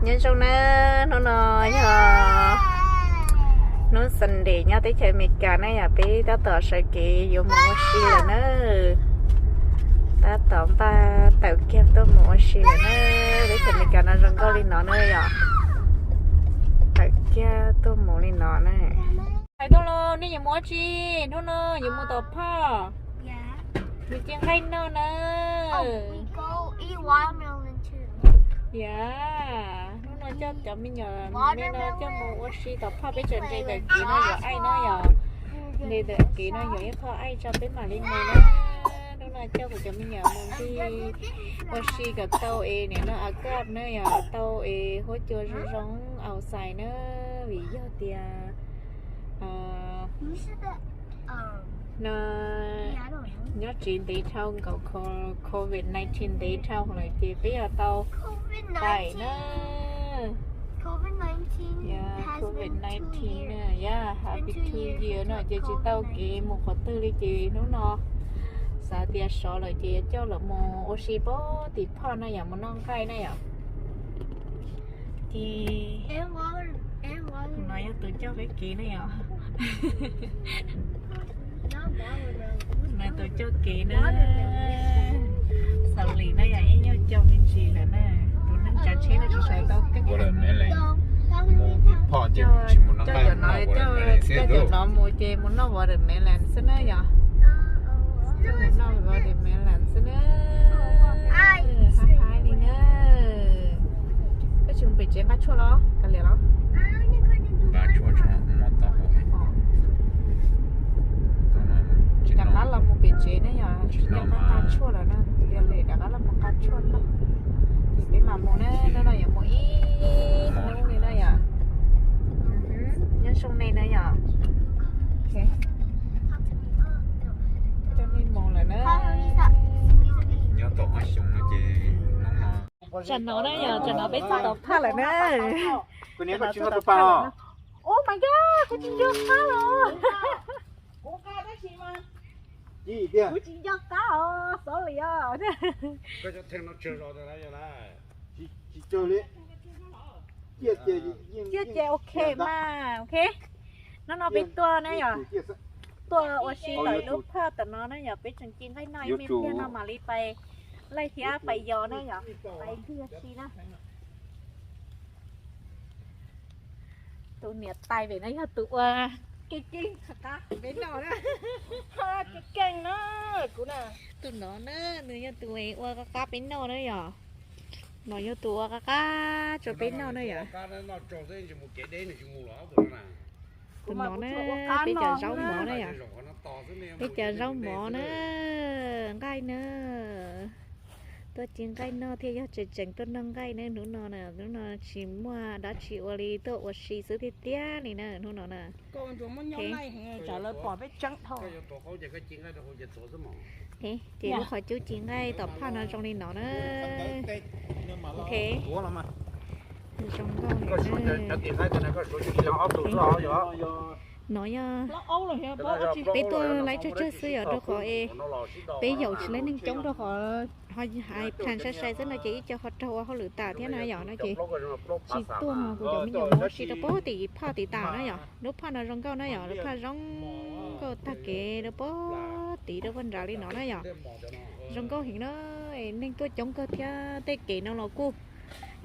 Nyob zoo na, hnub no yog hnub Sunday nyob teb chaws Amelikas na yom, peb tab tom sawv kev yuav mus ua si lawm na. Tab tom npaj tawm kiag tuaj mus ua si lawm na. Teb chaws Amelikas no zoo nkauj li no na yom. Tawm kiag tuaj mus li no na. Hais tuaj los nej yuav mus ua tsi? Hnub no yuav mus tom phaj, yuav ci nqaij noj na. Yam, hnub no coj cov me nyuam me no coj mus ua si tom phaj, peb tseem nres ntawm kev no yuav aij na yom. Nres ntawm kev no yuav ib qho aij tso peb mam li mus na. Hnub no coj kuv cov me nyuam mus ncig ua si kom tau es nim no a kaj na yom, tau es huab cua zoo zoo outside na, vim yog tias no nyob tsev ntev dhau nkaus, covid nineteen ntev dhau lawm ces peb yuav tau pais na. Covid nineteen na, yam, happy two year no ces tsis tau kev mus qhov twg li ces hnub no xav tias sov lawm ces yuav coj lawv mus ua si pem tim phaj na yom, mus noj nqaij na yom. Ces no yog tus coj peb kev na yom. No tus coj kev na, xaus li na yom, ib nyuag coj me ntsis lawm na. Tus neeg tsav tsheb no tsis sawv tau keej. Coj cov no, coj cov no mus ces mus noj watermelon xwb na yom. Coj mus noj watermelon xwb na. Haib haib li na. Koj tsis mus pem tsev nqa tshuaj los kav liam los? Rov qab los mus pem tsev na yom, tsis nqa tshuaj lawm na, yog li rov qab los mus nqa tshuaj no. Ces peb mam mus na, hnub no yuav mus ib hnub li na yom. Nyob zoo nej na yom. Coj nej mus lawm na. Nyob tau ob xyoos no ces hnub no Tsam no na yom, tsam no peb txog tom phaj lawm na. Oh my god, kuv tsis nco qab los. Kuv tsis nco qab os, sorry os. Ciaj ces ok mas, ok. Hnub no peb tuaj na yom, tuaj ua si ntawm lub phaj tom no na yom, peb tseem ci nqaij noj ib me pliag no mam li pais laij thiab pais yos na yom, pais ntwg si na. Tus niam tais pem no yog tus ua keej keej qab peb noj na. Keej keej na, kuv na. Tus no na, nws yog tus ua qab qab peb noj na yom. No yog tus ua qab qab rau peb noj na yom. Tus no na, peb cov zaub mov na yom. Peb cov zaub mov na, nqaij na. Tuaj ci nqaij noj thiaj yog tseem tseem tuaj noj nqaij na hnub no na, hnub no tsis muaj dab tsi ua li tuaj ua si xwb tiag tiag li na hnub no na. Ces lub qhov cub ci nqaij tom phaj no zoo li no na. Ok. Zoo nkauj li na. No yog peb tuaj laib tsawg tsawg xwb yom, rau qhov es peb yaum tsis laib neeg coob rau qhov hais plan sai sai xwb no ces ib co ho raug ua hauj lwm tas thiab na yom, no ces tsis tuaj, kuv cov me nyuam mus ua si rau pem tim phaj tim tas na yom. Lub phaj no zoo nkauj na yom, lub phaj zoo nkauj tag kev rau pem tid rau pem nrad li no na yom. Zoo nkauj heev na, neeg tuaj coob kawg thiab tej kev no los kuj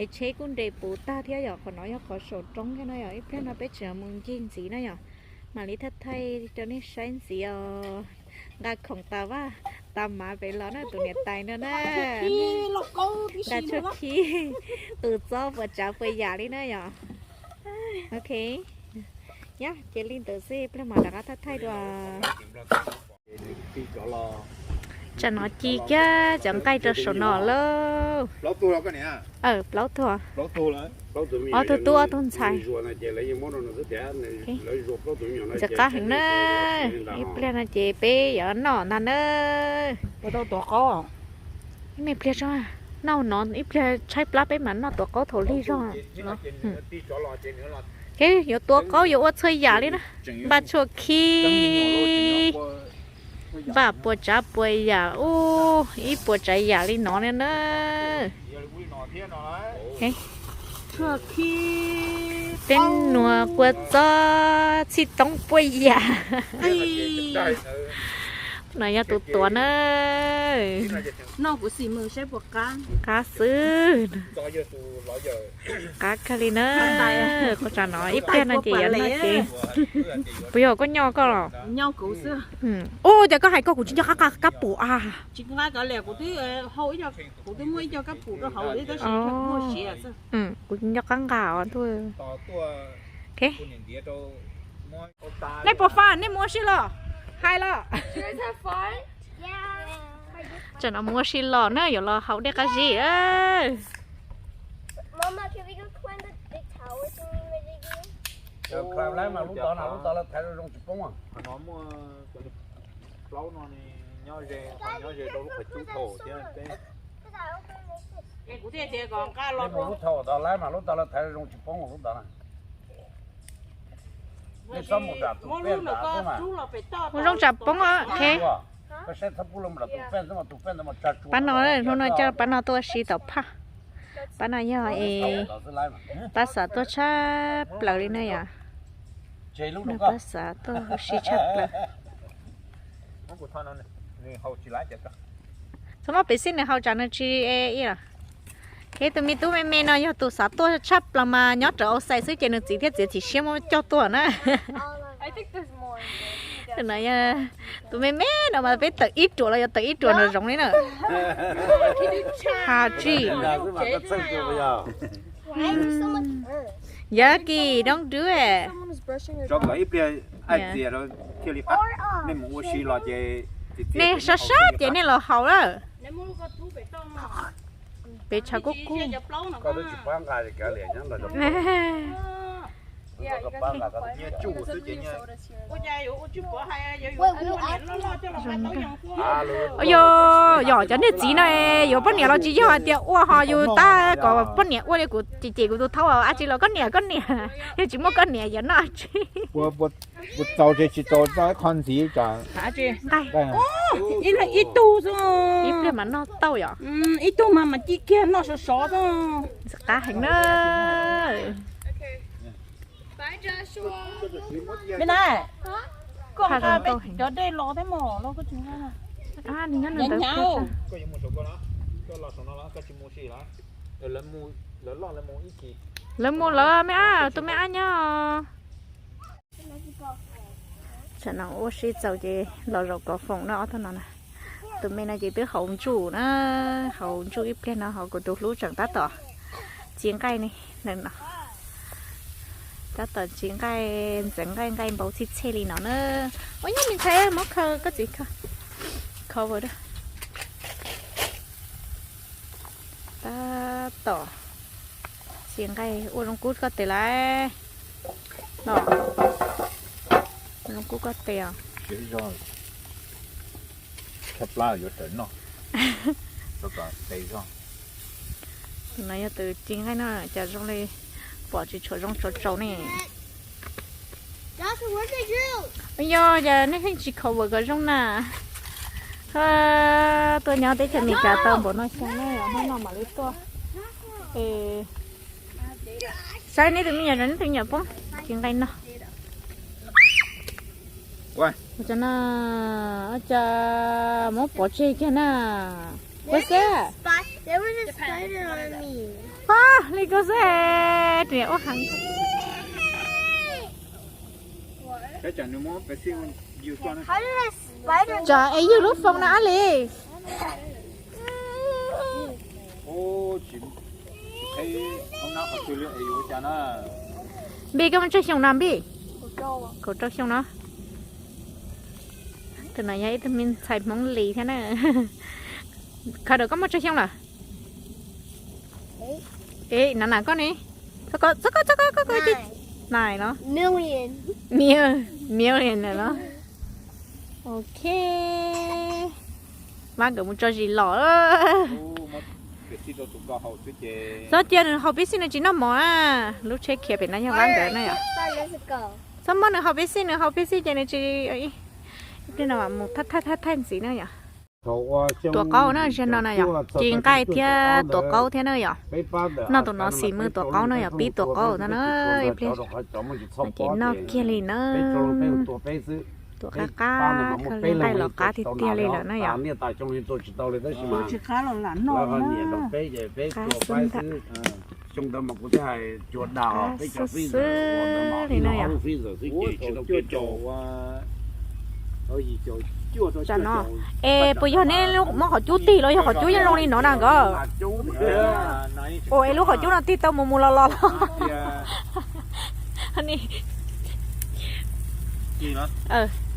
es tsheb kuj nres puv tag thiab yom. Qhov no yog qhov saum roob thiab na yom, ib pliag no peb tseem mus ncig ntxiv na yom, mam li thaij thaij rau nej saib ntxiv os. Nqa khoom tas vaj tas mav pem los na, tus niam tais no na. Nqa tshuaj khib, tus txob puas tsav puas yam li na yom. Ok, nyob ces li ntawd xwb, pliag mam rov qab thaij thaij dua. Tsam no ci kiag cov nqaij rau saum no lauj. Plaub tug, ob tug tub ob tug ntxhais. Ntxim qab heev na, ib pliag no ces peb yuav noj ntag na. Ib me pliag tso, noj no ib pliag tshaib plab peb mam noj tuav qaub thaum lig zog. Yuav tuav qaub yuav ua txhua yam li na, npaj tshuaj khib, npaj puas tsav puas yam, ib puas tsav yam li no na. Peb nuav kua txob txhij toob puaj yam. No yog tus tuav na. Qab xwb. Qab kawg li na. Qab tsam no ib pliag no ces yuav noj ces. Puas yog koj nyob koj los? Ua cas koj hais koj kuv tsis nco qab nqa kab pum a. Kuv tsis nco qab nqa os ntuj. Nej puas fun, nej mus ua si los? Hais los. Tsam no mus ua si los na, yuav los haus dej qab zib. Mus zoo tsam poob. Pab no, hnub no coj pab no tuaj ua si tom phaj. Pab no yog es pab xav tuaj tshaj plaws li na yom. Nws pab xav tuaj ua si tshaj plaws. Txhob muab pev xij nws haus tsam nws tsis e ib los. Ces tus me tub me me no yog tus xav tuaj tshaj plaws mas nyob rawv au xais xwb ces nws txiv thiaj txiav txim siab muab coj tuaj na. Tus me me no mas peb tawm ib ruam los yuav tawm ib ruam nraum zoov li na. Ha tsi. Yucki, don't do it. Nej sab sab ces nej los haus lawm. Peb tshav kub kub. Yog cov niag txiv no yuav poj niam los tsis yog hais tias ua ho yus tab kom poj niam ua li kuv ces kuv tus thaub a tsi los koj niam koj niam, yog tsis muaj koj niam yuav noj tsi. Puas txaus tsis txaus tau ib qho ntxiv tsam. Ib leeg ib tug xwb. Ib pliag mas noj tau yom. Ib tug mas mas ci kiag noj sov sov xwb. Qab heev na. Me na, koj nqa peb cov dej los thiab mog los koj tsis nqa. Nws nyob nws ntawd. Lawv mus lawv me ab, tus me ab nyob. Tsam no ua si txaus ces los zaum kov foom na ob tug no na. Tus me no ces twb haus ntsuj na, haus ntsuj ib pliag no ho kuv tus hlub tseem tab tom txiv nqaij ne, ntawm no. Tab tom txiv nqaij, ntxeev nqaij, nqaij npau txhij txhej li no na. Ua nyob me ntxhais muab khaws koj txiv khaws. Cover. Tab tom txiv nqaij ua zoo kub koj tes lawm. No, ua zoo kub koj tes os. Tus no yog tus txiv nqaij no cas zoo li pom tsis tshua zoo tsaus tsaus ne. Yog cas nej pheej tsis cover kom zoo na. Tuaj nyob teb chaws Amelikas tau npaum no xyoo na, hnub no mam li tuaj. Saib neb tus me nyuam, neb tus me nyuam poob txiv nqaij no. Ua cas na, ua cas muab pov tseg kiag na. Koj xwb. Pab li koj xwb, niam ua heev. Tsam es ywg lub foos no ab li. Npij, koj muaj tsawg xyoo no Npij? Kaum rau xyoo no. Tus no yog ib tug me ntxhais Hmoob Lis thiab na. Khaws dawm koj muaj tsawg xyoo lawm? Ev, na na koj ne? Txhob koj, txhob koj, txhob koj, koj koj. Nine los? Million. Million los? Ok. Vab nkawd mus tso zis los. Txhob cia nws haus pib xij, nws tsis noj mov na. Lub tsheb khiav pem no yog Vab nkawd na yom. Txhob muab nws haus pib xij, nws haus pib xij ces nws tsis, ib pliag no mus thaij thaij thaij ntxiv na yom. Tuav qaub na, zaum no na yom, ci nqaij thiab tuav qaub thiab na yom. Noj tus no xis mws tuav qaub na yom, pib tuav qaub tau na, ib pliag ces noj kiag li na. Tuav qab qab kawg li, nqaij los qab tiag tiag li lawm na yom. Qab xwb ntag. Xwb xwb li na yom. Tam no, es puas yog neb muab qhov cub tig los yog qhov cub yeej zoo li no na nkawd? Ua es lub qhov cub no tig tau mus mus los los los.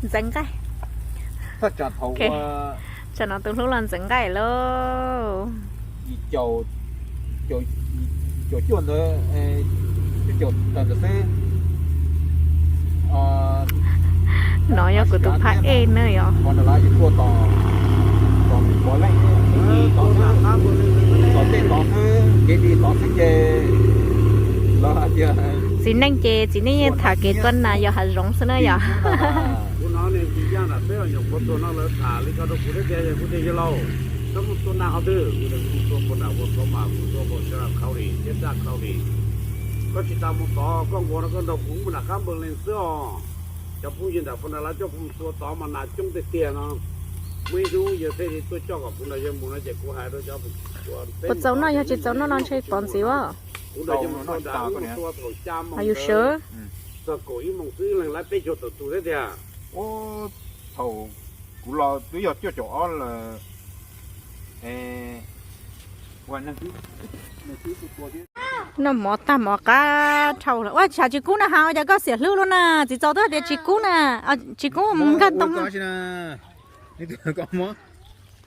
Ntxeev nqaij. Tam no tus hlub los ntxeev nqaij lauj. No yog kuv tus phab ej na yom. Txiv neej ces txiv neej yeej tham kev tuaj nas yos hav zoov xwb na yom. Koj tsis tas mus tod, koj nquag no koj nrog kuv mus nram qab npawg leej xwb os. Cov phooj ywg nram Fas Ntas Las coj kuv mus tua tod mas nas coob tiag tiag no. Muaj ib hnub yawg thiaj li tuaj coj kom kuv nrog yawg mus no ces kuv hais rau cov, puas txaus noj, yog tsis txaus noj no ntshe pov ntxiv as. Kuv nrog yawg mus tua nram, mus tua thaum xya moos ntawd, txog kaum ib moos xwb leej laib peb caug tawm tus thiab tiag. Thaum kuv los twb yog cuaj caum ob lawm. Noj mov tag mov qab dhau lawm, ua cas tsis kub na, has ua cas koj xiam hlwb lub na, txiv txaus twb hais tias tsis kub na, tsis kub mus nkag ntoo.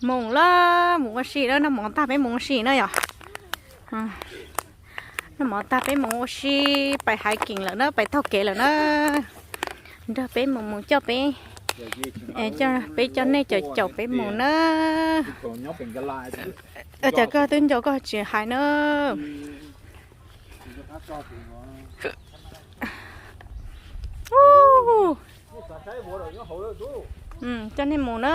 Mus lawm, mus ua si lawm, noj mov tag peb mus ua si na yom. Noj mov tag peb mus ua si, pais hiking lawm na, pais taug kev lawm na. Nrog peb mus, mus coj peb, peb coj nej caum caum peb mus na. Cas koj twb nco koj tsis hais na. Coj nej mus na.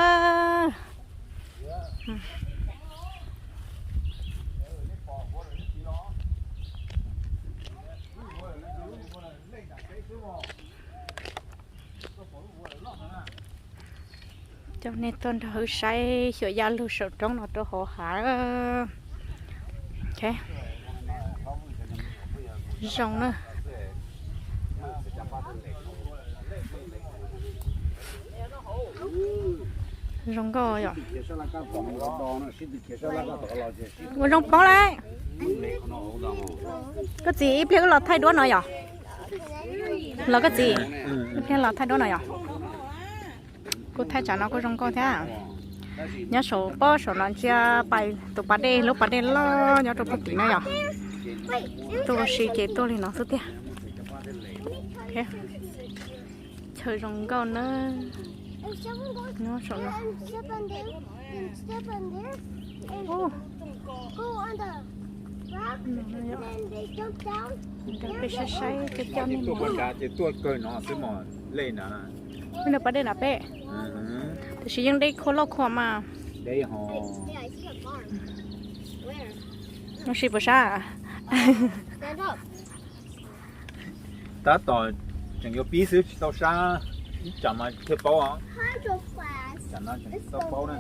Coj nej tuaj nrog wb saib xyuas yaj lug saum roob no rau hauv hav. Zoo na. Zoo nkauj yom. Ua zoo poob lawm. Koj txiv, ib pliag wb los thaij duab no yom. Los koj txiv, ib pliag los thaij duab no yom. Kuj thaij tsam no kuj zoo nkauj thiab. Nyob saum pob saum no ntsia pais tus pas dej, lub pas dej loj nyob rau puag tim no yom. Tuaj ua si ces tuaj li no xwb tiag. Chaw zoo nkauj na. Nyob saum no. Peb saib saib coj coj nej mus. Tuaj kawg no xwb mos lej na. Nyob pas dej na peb. Tiam sis yeej deb khua loj khua mas. Ua si puas sab? Tab tom tseem yuav pib xwb tsis tau sab, ib tsam mas thiaj paub os. Tsam no tseem tsis tau paub na.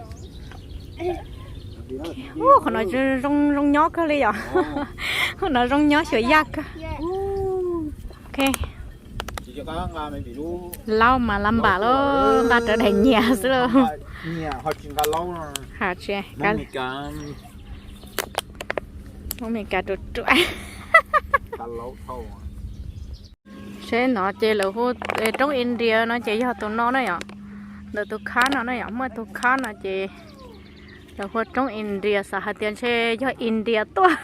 Ub, qhov no zoo zoo nyob kawg li yom. Qhov no zoo nyob xyuas yaj kawg. Ok. Laub mas lab npam lauj, nqa rawv daim nyias xwb lauj. Hais tsis, Hmoob Meskas ruam ruam. Seb no ces lawv hu roob India no ces yog tus no na yom. Ntawm tus khab no na yom, muaj tus khab no ces lawv hu roob India, xav hais tias ntshe yog India tuaj.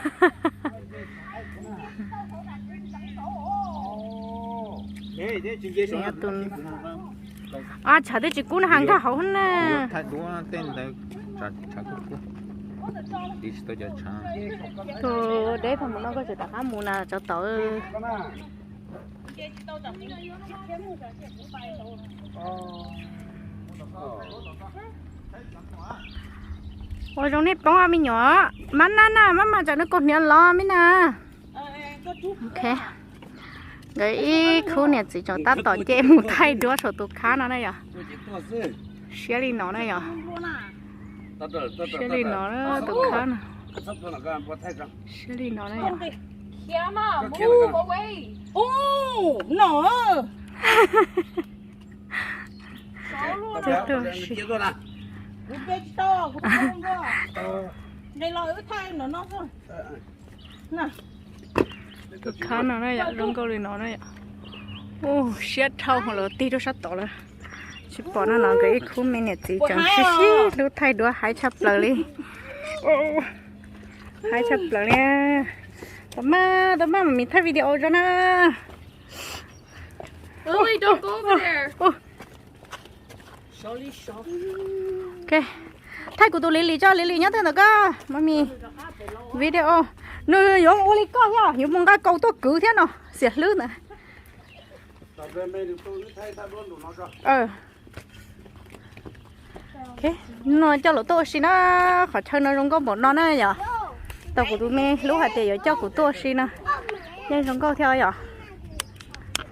Tshav twb tsis kub no, ha nkag hauv na. Tus deb thaum mus no koj tseem rov qab mus na tsov tawm. Ua zoo nej poob me nyuam, mab nab na, mab mas tsam no kaus hniav los me na. Ok, nkawd ib khub niam txiv tseem tab tom nce mus thaij duab saum tus khab no na yom. Siab li no na yom. Siab li no na tus khab no. Siab li no na yom. Tus khab no na yom, zoo nkauj li no na yom. Ua siab dhau lawm, tig rau sab tod lawm. Tsis pom no no nkawd ib khub me niam txiv tseem sib sib hlub thaij duab, haib tshaj plaws li. Haib tshaj plaws li. Tau maj, tau maj mam mis thaij video zoo na. Ok, thaij kuv tus Lili tso, Lili nyob twg ntawm koj, mam mis video. Nws yuav ua li koj thiab, yuav mus nqa kaus tuaj kwv thiab no, xiam hlwb ntawd. No coj los tuaj ua si na, qhov chaw no zoo nkauj npaum no na yom. Tau kuv tus me hlub hais tias yuav coj kuv tuaj ua si no, yeej zoo nkauj thiab yom.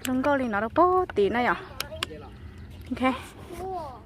Zoo nkauj li no rau pem tid na yom. Ok.